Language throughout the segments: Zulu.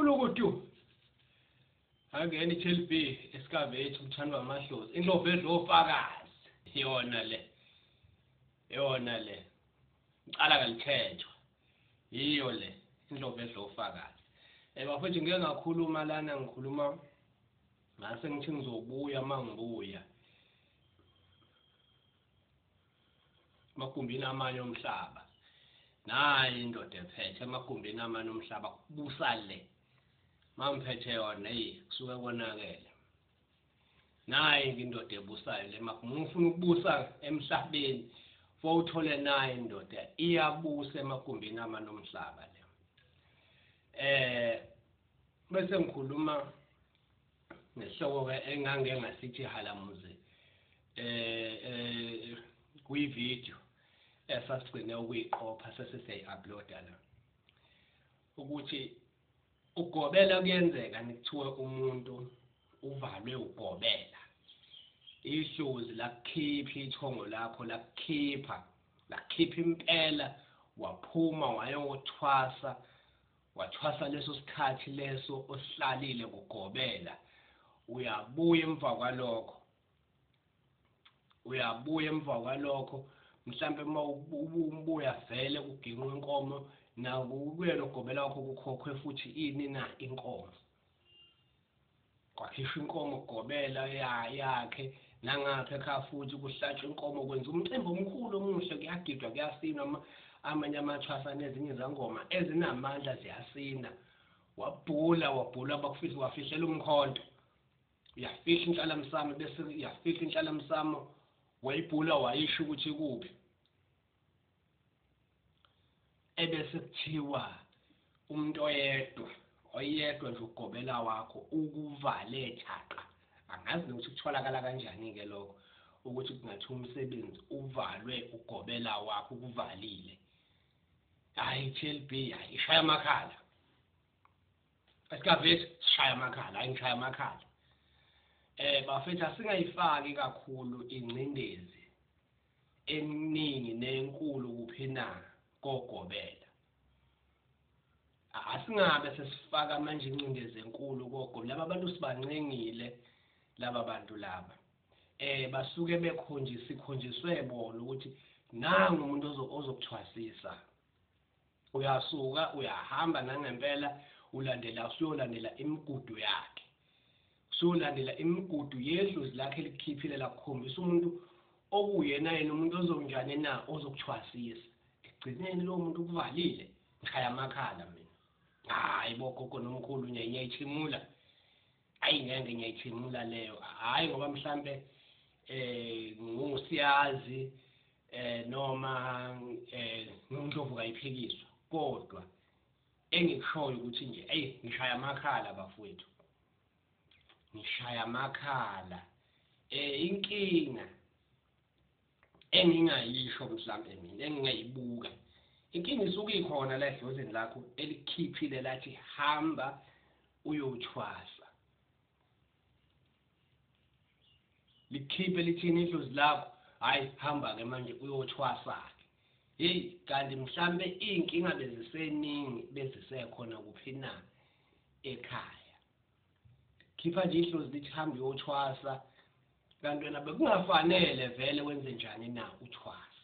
Gulukudu. Angena i-TLB esikavethi kuthandwa amadlozi. Indlovu edla ofakazi. Yona le. Yona le. Icala kalithethwa. Yiyo le indlovu edla ofakazi. Bafethu ngike ngakhuluma lana ngikhuluma ngase ngithi ngizobuya mangibuya. Emagumbini amanye omhlaba. Nayi indoda ephethe emagumbini amanye omhlaba kubusa le. Mangiphethe yona eyi kusuke konakele. Nayi indoda ebusayo le ufuna ukubusa emhlabeni fo uthole nayi indoda iyabusa emagumbini amanye omhlaba le. Bese ngikhuluma ngesihloko ke engange ngasithi halamuzi kwi-video esasigcine ukuyiqopha sese siyayi-uploada la, ukuthi ugobela kuyenzeka nikuthiwe umuntu uvalwe ugobela, ihlozi lakukhipha ithongo lakho lakukhipha lakukhipha impela, waphuma wayothwasa, wathwasa leso sikhathi leso osihlalile kugobela, uyabuya emva kwalokho, uyabuya emva kwalokho mhlambe uma ubuya vele kuginqwe inkomo nakubuye logobela wakho kukhokhwe futhi ini na inkomo, kwakhishwa inkomo kugobela yakhe nangapha ekhaya futhi kuhlatshwa inkomo, kwenza umcimbi omkhulu omuhle, kuyagidwa kuyasinwa, amanye amathwasa nezinye izangoma ezinamandla ziyasina. Wabhula wabhula bakufihla wafihlela umkhonto, uyafihla inhlalamsamo, bese uyafihla inhlalamsamo wayibhula wayisho ukuthi kuphi, ebese kuthiwa umuntu oyedwa oyedwa nje ugobela wakho ukuvale thaqa. Angazi nokuthi kutholakala kanjani ke lokho ukuthi kungathi umsebenzi uvalwe ugobela wakho ukuvalile. Hayi TLB hayi ishaya amakhala esikavesi sishaya amakhala, hayi ngishaya amakhala. Bafethu asingayifaki kakhulu ingcindezi eningi nenkulu kuphi na kogobela. Asingabe sesifaka manje ingcindezi enkulu kogobela. Laba bantu sibancengile laba bantu laba. Basuke bekhonjiswe sikhonjiswe bona ukuthi nangu umuntu ozokuthwasisa. Uyasuka uyahamba nangempela ulandela usuyolandela imigudu yakhe. Usuyolandela imigudu yedlozi lakhe elikukhiphile lakukhombisa umuntu okuyena yena umuntu ozonjani na ozokuthwasisa. Ekugcineni lowo muntu ukuvalile, ngishaya amakhala mina. Hayi bogogo nomkhulu ngiyayithimula. Hayi ngeke ngiyayithimula leyo. Hayi ngoba mhlambe ngusiyazi noma ngundlovu kayiphikiswa, kodwa engikushoyo ukuthi nje ey ngishaya amakhala bafowethu, ngishaya amakhala. Inkinga engingayisho mhlambe mina engingayibuka, inkinga isuke ikhona la edlozini lakho elikhiphile lathi hamba uyothwasa, likhiphe lithini idlozi lakho, hayi hamba ke manje uyothwasa ke. Hey kanti mhlambe inkinga beziseningi bezisekhona kuphi na ekhaya, khipha nje idlozi lithi hamba uyothwasa, kanti wena bekungafanele vele wenze njani na uthwase.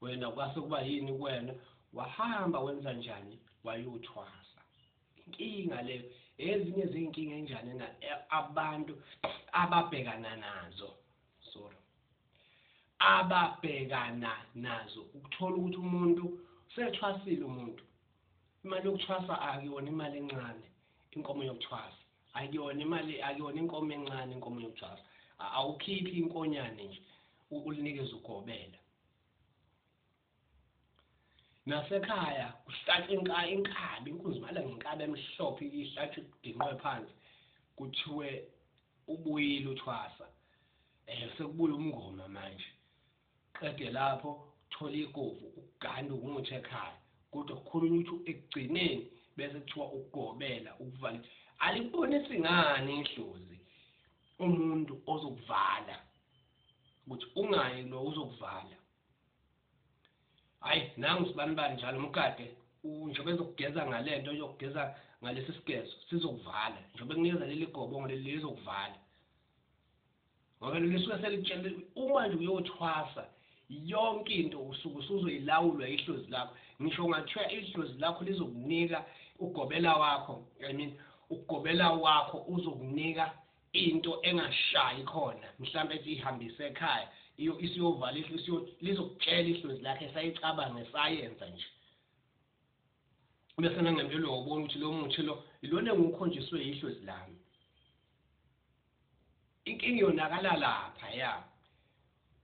Wena kwase kuba yini kuwena, wahamba wenza njani wayothwasa. Inkinga leyo, ezinye zezinkinga enjani na abantu ababhekana nazo, sorry, ababhekana nazo, ukuthola ukuthi umuntu sethwasile, umuntu imali yokuthwasa akuyona imali encane, inkomo yokuthwasa akuyona imali, akuyona inkomo encane, inkomo yokuthwasa awukhiphi inkonyane nje ulinikeze ugobela. Nasekhaya kuhlatshwa inkabi, inkunzi mala ngenkabi emhlophe ihlatshwa iginqwe phansi, kuthiwe ubuyile uthwasa. Sekubuya umngoma manje, qede lapho uthola igovu ugande umuthi ekhaya, kodwa kukhulunywa ukuthi ekugcineni bese kuthiwa ukugobela ukuvala. Alikubonisi ngani idlozi umuntu ozokuvala ukuthi ungayi lo uzokuvala. Hayi nangu sibanibani njalo mugade Njengoba ezokugeza ngale nto, uyokugeza ngalesi sigezo, sizokuvala. Njengoba ekunikeza leli gobongo leli, lizokuvala, ngoba lisuke selikutshela. Uma nje uyothwasa, yonke into usuke usuzoyilawulwa ihlozi lakho. Ngisho ungathiwa ihlozi lakho lizokunika ugobela wakho, I mean ugobela wakho uzokunika into engashayi khona, mhlawumbe ethi ihambise ekhaya, isiyovala ihlo, lizokutshela ihlozi lakhe esayicabanga esayenza nje. Bese nangempela uyobona ukuthi lo muthi lo ilona engiwukhonjiswe yihlozi lami. Inkinga yonakala lapha ya,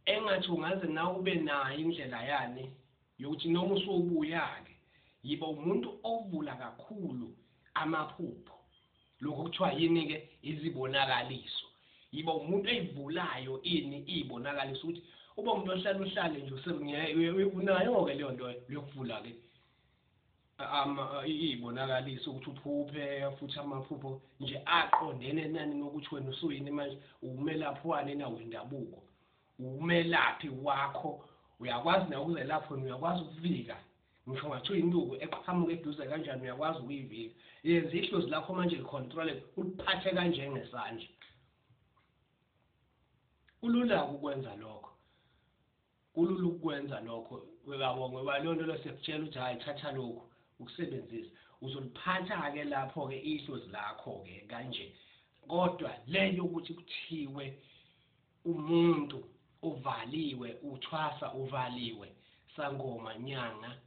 engathi ungaze nawe ube nayo indlela yani yokuthi noma usubuya-ke, yiba umuntu ovula kakhulu amaphupho. Lokho kuthiwa yini-ke? Izibonakaliso. Yiba umuntu eyivulayo ini iy'bonakaliso, ukuthi uba umuntu ohlala uhlale nje unayo-ke leyo nto yokuvula-ke iy'bonakaliso, ukuthi uphuphe futhi amaphupho nje aqondene nani, nokuthi wena usuyini manje, umelaphi wani na wendabuko, umelaphi wakho, uyakwazi nawe ukuzelapha wena, uyakwazi ukuvika ngisho ngathiwa induku eqhamuka eduze kanjani, uyakwazi ukuyivika. Yenza ihlozi lakho manje licontrole, uliphathe kanjengesandla. Kulula ukwenza lokho, kulula ukwenza lokho, uyabo, ngoba leyo nto leyo siyakutshela ukuthi hhayi, thatha lokhu ukusebenzisa, uzoliphatha-ke lapho-ke ihlozi lakho-ke kanje. Kodwa le yokuthi kuthiwe umuntu uvaliwe, uthwasa uvaliwe, sangoma, nyanga,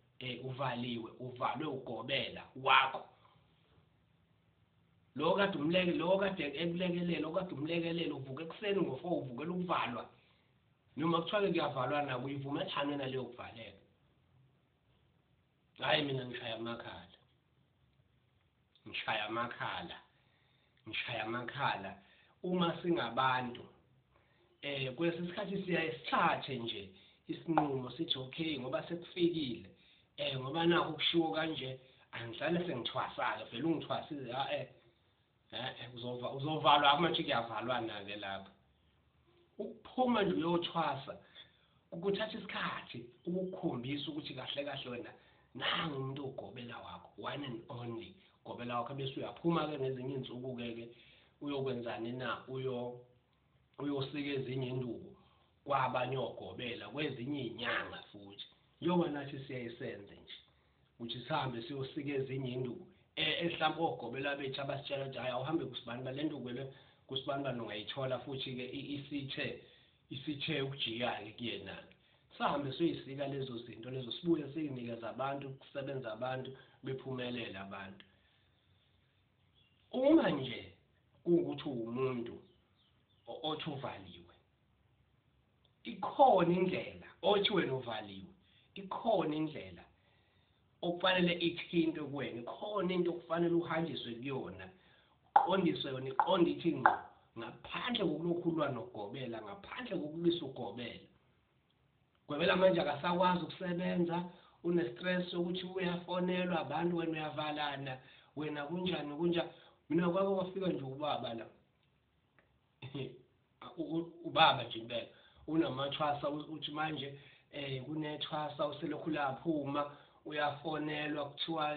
uvaliwe, uvalwe ugobela wakho lo kade umleke, lo kade ekulekelela, okade umlekelela, uvuka ekuseni ngo-4 uvukela ukuvalwa, noma kuthiwa-ke kuyavalwa nako, uyivuma njani wena leyo kuvaleka? Hhayi, mina ngishaya amakhala, ngishaya amakhala, ngishaya amakhala. Uma singabantu kwesinye isikhathi siyaye sithathe nje isinqumo, sithi okay, ngoba sekufikile, ngoba nakho kushiwo kanje, angihlale sengithwasa-ke vele, ungithwasile. Uzovalwa manje, kuyavalwana-ke lapha. Ukuphuma nje uyothwasa kuthatha isikhathi ukukukhombisa ukuthi kahle kahle wena nangu umuntu ogobela wakho, one and only gobela wakho. Bese uyaphuma-ke ngezinye iy'nsuku-ke ke uyokwenzani na? Uyosika ezinye induku kwabanye ogobela, kwezinye iy'nyanga futhi, njengoba nathi siyayisenze nje ukuthi sihambe siyosika ezinye induku, mhlawumbe ogobela bethu abasitshela ukuthi hhayi, awuhambe kusibani le nduku le, kusibani bani ungayithola futhi-ke isithe ukujika-ke kuyena-ke. Sihambe siyoyisika lezo zinto lezo, sibuye siyinikeza abantu, kusebenza abantu, bephumelele abantu. Uma nje kuwukuthi uwumuntu othi uvaliwe, ikhona indlela, othi wena uvaliwe, ikhona indlela okufanele ithintwe kuwena, ikhona into okufanele uhanjiswe kuyona, uqondiswe yona, iqonde ithi ngqo, ngaphandle kokulokhu ulwa nogobela, ngaphandle kokulwisa ugobela. Gobela manje akasakwazi ukusebenza, une-stress sokuthi uyafonelwa abantu, wena uyavalana, wena kunjani kunjani. Mina kwake kwafika nje ubaba la, ubaba nje impela unamathwasa, uthi manje kunethwasa uselokhu laphuma, uyafonelwa, kuthiwa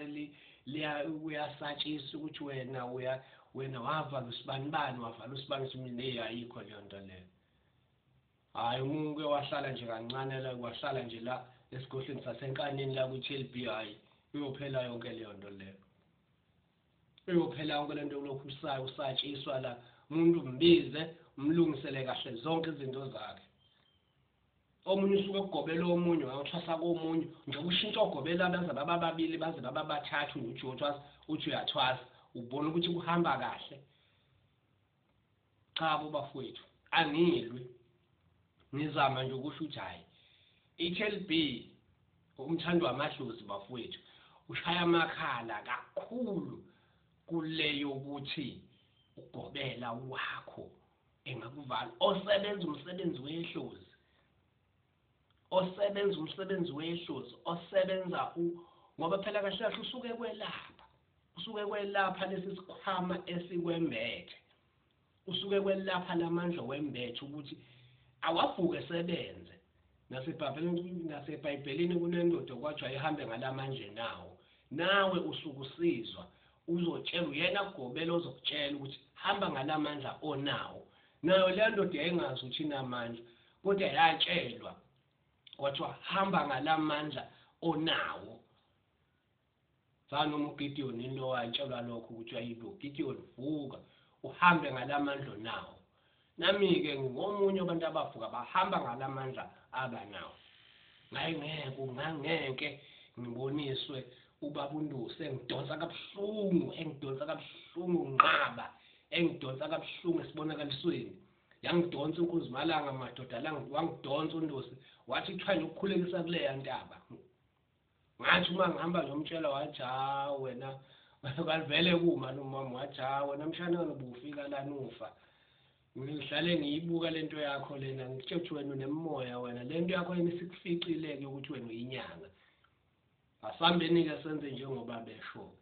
uyasatshiswa ukuthi wena uya wena wavala usibanibani, wavala usibani. Mina ayikho leyo nto leyo. Hhayi, umuntu uke wahlala nje kancane la, wahlala nje la esigodlweni saseNkanini la kwi-TLB, hhayi, iyophela yonke leyo nto leyo, iyophela yonke lento yokulokhu usatshiswa la. Umuntu umbize, umlungisele kahle zonke izinto zakhe. Omunye usuke ekugobela omunye, uyathwasa komunye nje, ushintsha ogobela baze baba babili, baze baba bathathu nje, uthi uyothwasa, uthi uyathwasa, ubona ukuthi kuhamba kahle. Cha bo bafowethu, angilwi, ngizama nje ukusho ukuthi hhayi, i-TLB, umthando wamadlozi bafowethu, ushaya amakhala kakhulu kule yokuthi ugobela wakho engakuvala, osebenza umsebenzi wehlozi, osebenza umsebenzi wehlozi, osebenza ngoba phela kahle kahle usuke kwelapha, usuke kwelapha lesi sikhwama esikwembethe, usuke kwelapha lamandla wembethe ukuthi awavuke sebenze. NaseBhayibhelini kunendoda kwathiwa ihambe ngalamandla nawo. Nawe usukusizwa uzotshela uyena kugobela ozokutshela ukuthi hamba ngalamandla onawo. Nayo le ndoda yayingazi ukuthi inamandla, kodwa yatshelwa kwathiwa hamba ngalamandla onawo. Noma uGideon into watshelwa lokho ukuthi ayibo Gideon vuka uhambe ngalamandla onawo. Nami-ke ngingomunye wabantu abavuka bahamba ngalamandla abanawo. Ngangeke ngiboniswe ubaba uNdusi engidonsa kabuhlungu, engidonsa kabuhlungu nqaba, engidonsa kabuhlungu esibonakalisweni. Yangidonsa inkunzimalanga madoda, wangidonsa uNdusi wathi kuthiwa ngiyokukhulekisa kuleya ntaba. Ngathi uma ngihamba ngiyomtshela wathi ha wena kalivele kuma lo mama, wathi ha wena mshana ubufika lana ufa. Ngihlale ngiyibuka lento yakho lena, ngitshela ukuthi wena unemoya wena, lento yakho yena isikuficile-ke ukuthi wena uyinyanga. Asambeni-ke senze njengoba besho.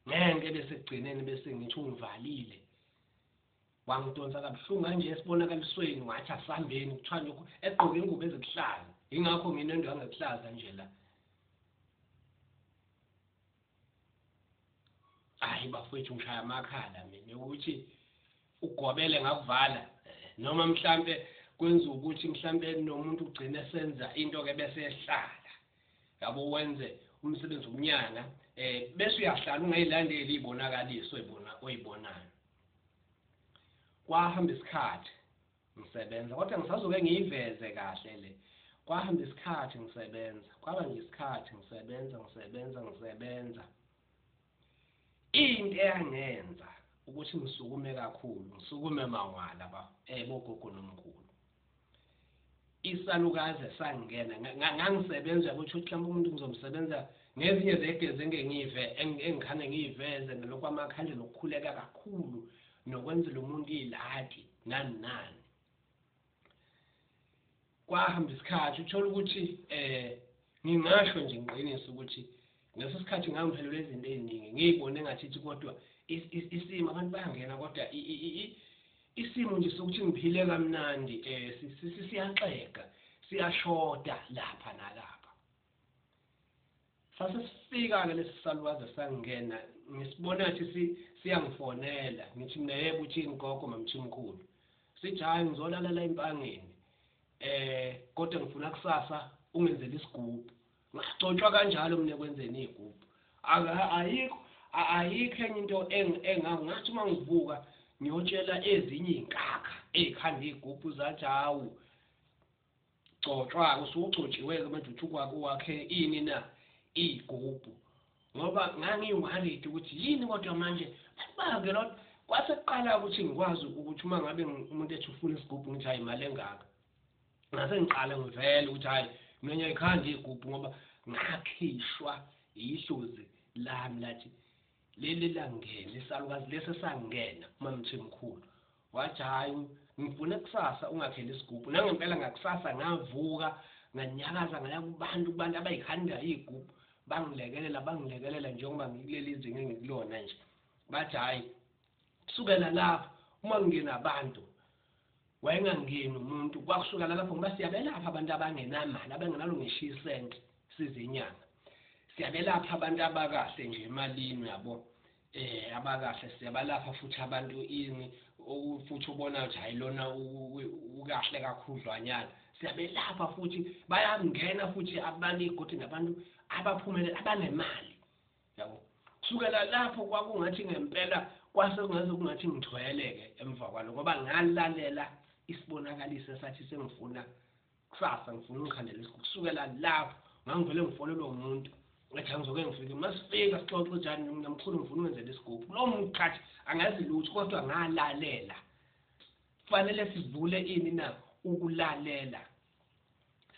Ngeke bese kugcineni bese ngithi ungivalile. Wangidonsa kabuhlungu kanje esibonakalisweni wathi asambeni, kuthiwa nje egqoke ingubo ezikuhlaza. Ingakho nginento yangekuhlaza nje la. Hayi bafowethu, ngishaya amakhala mina ukuthi ugobele ngakuvala, noma mhlambe kwenza ukuthi mhlambe nomuntu ugcine senza into ke bese ehlala. Yabo wenze umsebenzi omnyanga bese uyahlala ungayilandeli ibonakaliso oyibonayo. Kwahamba isikhathi ngisebenza, kodwa ngisazoke ngiyiveze kahle le. Kwahamba isikhathi ngisebenza, kwaba nje isikhathi ngisebenza ngisebenza ngisebenza. Into eyangenza ukuthi ngisukume kakhulu, ngisukume mawala ba bogogo nomkhulu. Isalukazi sangena, ngangisebenza ukuthi mhlawumbe umuntu ngizomsebenza ngezinye zegezi engengive engikhane ngiyiveze nalokho amakhandlela okukhuleka kakhulu nokwenzela umuntu iladi nani nani. Kwahamba isikhathi uthola ukuthi ngingasho nje ngiqinise ukuthi ngeso sikhathi ngangiphelelwe izinto eziningi, ngiyibone ngathi kodwa isimo abantu bayangena, kodwa isimo nje sokuthi ngiphile kamnandi siyaxega, siyashoda lapha nalapha. Sase sifika-ke lesi salukazi sangena, ngisibona ngathi siyangifonela, ngithi mina yebo uthini gogo mamthimkhulu. Sithi hhayi ngizolala la empangeni, kodwa ngifuna kusasa ungenzele isigubhu. Ngagcotshwa kanjalo mina ekwenzeni iy'gubhu. Ayikho enye into engangathi uma ngivuka ngiyotshela ezinye iy'nkakha ey'khanda iy'gubhu zathi hawu gcotshwa-ke, usugcotshiwe-ke manje uthi wakhe ini na iy'gubhu. Ngoba ngangiyi-worried ukuthi yini kodwa manje bake lo kwase kuqala ukuthi ngikwazi ukuthi uma ngabe umuntu ethi ufuna isigubhu ngithi hayi imali engaka. Ngase ngiqala ngivele ukuthi hayi mina ngiyayikhanda iy'gubhu, ngoba ngakhishwa ihlozi lami lathi leli langena isalukazi lesi sangena mamthimkhulu. Wathi hayi ngifuna kusasa ungakheli isigubhu. Nangempela ngakusasa ngavuka nganyakaza ngaya kubantu abayikhanda iy'gubhu, bangilekelela bangilekelela njengoba ngikuleli zinga engikulona nje. Bathi hayi kusukela lapho uma ngingena abantu wayengangeni umuntu, kwakusukela lapho ngoba siyabelapha abantu abangenamali, abangenalo ngisho isenti sizinyanga. Siyabelapha abantu abakahle nje emalini uyabo, abakahle siyabalapha futhi abantu ini futhi ubona ukuthi hayi lona ukahle kakhudlwanyana. Siyabelapha futhi bayangena futhi abantu igodi nabantu abaphumelele abanemali yabo. Kusukela lapho kwakungathi ngempela kwase kungaze kungathi ngithwele-ke emva kwalo, ngoba ngalalela isibonakaliso esathi sengifuna kusasa ngifuna ungikhandele isigubhu. Kusukela lapho ngangivele ngifonelwe umuntu ngathi angizoke ngifike, masifika sixoxe njani namkhulu ngifuna ungenzele isigubhu. Kulowo muntu khathi angazi lutho, kodwa ngalalela. Kufanele sivule ini na? Ukulalela.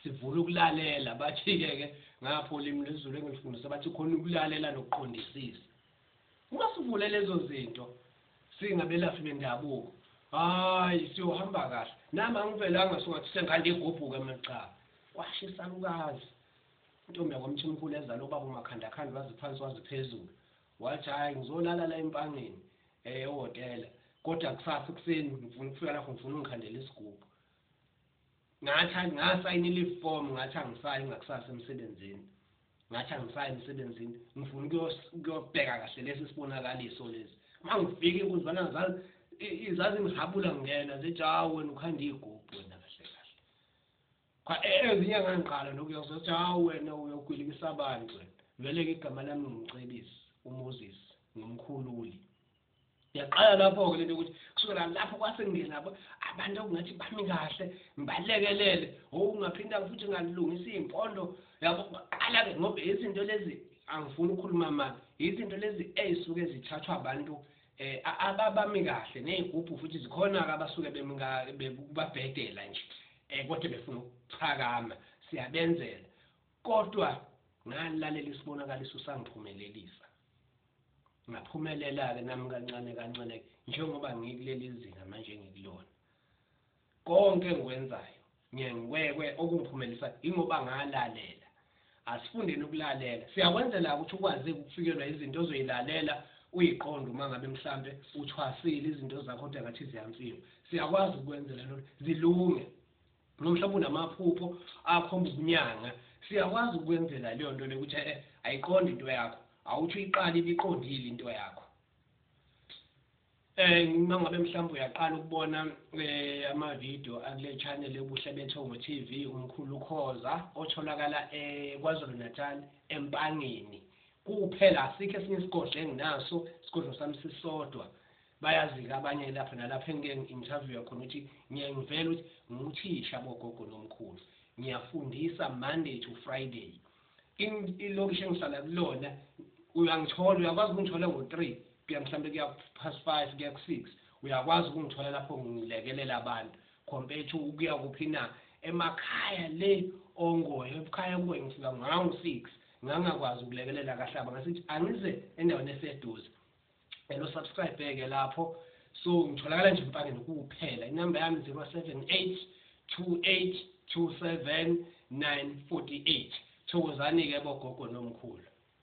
Sivule ukulalela. Bathi-ke ke ngapho ulimi lwesiZulu engilifundisa bathi khona ukulalela nokuqondisisa. Uma sivule lezo zinto singabelaphi bendabuko, hayi siyohamba kahle. Nami angivelanga sungathi sengikhanda igubhu-ke mina, cha. Kwasho isalukazi intombi yakwamthimkhulu ezala ubaba umakhandakhanda wazi phansi wazi phezulu, wathi hhayi ngizolala la empangeni ehhotela, kodwa kusasa ekuseni ngifuna ukufika lapho ngifuna ungikhandele isigubhu. Ngathi ngasayinela ifomu ngathi angisayi ngakusasa emsebenzini. Ngathi angisayi emsebenzini, ngifuna ukuyobheka kahle lesi sibonakaliso lesi. Uma ngifika inkunzwana zazingihabula ngena zithi, hawu wena ukhanda iy'gubhu wena kahle kahle. Ezinye ngangiqala nokuyozothi, hawu wena uyogwilikisa abantu wena. Vele-ke igama lami nguMcebisi, uMoses, ngumkhululi. Yaqala lapho-ke lento ukuthi kusukela lapho kwase kungena abantu okungathi bami kahle, ngibalekelele. Oh, ngaphinda futhi ngalungisa iy'mpondo. Yabo, qala-ke ngoba izinto lezi angifuni ukukhuluma amanga, izinto lezi ey'suke zithathwa abantu ababami kahle ney'gubhu futhi zikhona-ke abasuke bebabhedela nje kodwa befuna ukuphakama, siyabenzela. Kodwa ngalalela isibonakaliso sangiphumelelisa. Ngaphumelela-ke nami kancane kancane njengoba ngikuleli zinga manje engikulona. Konke engikwenzayo ngiye ngikwekwe okungiphumelelisa ingoba ngalalela. Asifundeni ukulalela. Siyakwenzela ukuthi ukwazi ukufikelwa izinto ozoyilalela uyiqonde uma ngabe mhlampe uthwasile izinto zakho kodwa ngathi ziyamfika. Siyakwazi ukwenzela lona zilunge. Noma mhlawumbe unamaphupho akhomba ubunyanga, siyakwazi ukwenzela leyo nto leyo ukuthi ayiqondi into yakho. Awuthi uyiqale ibiqondile into yakho. Uma ngabe mhlawumbe uyaqala ukubona amavidiyo akule channel yoBuhle Bethongo TV, uMkhulu Khoza otholakala KwaZulu Natal eMpangeni. Kuphela asikho esinye isigodlo enginaso, isigodlo sami sisodwa. Bayazi-ke abanye lapha nalapha engike ngi-interview khona ukuthi ngiye ngivele ukuthi nguthisha bogogo nomkhulu. Ngiyafundisa Monday to Friday. Ilokishi engihlala kulona uyangithola, uyakwazi ukungithola ngo-3 kuya mhlambe kuya past 5 kuya ku-6, uyakwazi ukungithola lapho ngilekelela abantu compared to ukuya kuphi na emakhaya le ongoye ekhaya kuwe ngifika ngawu-6 ngangakwazi ukulekelela kahle aba ngasithi angize endaweni eseduze. Elo subscribe-ke lapho. So ngitholakala nje eMpangeni kuphela. Inamba yami 078 28 27 948. Thokozani-ke bogogo nomkhulu.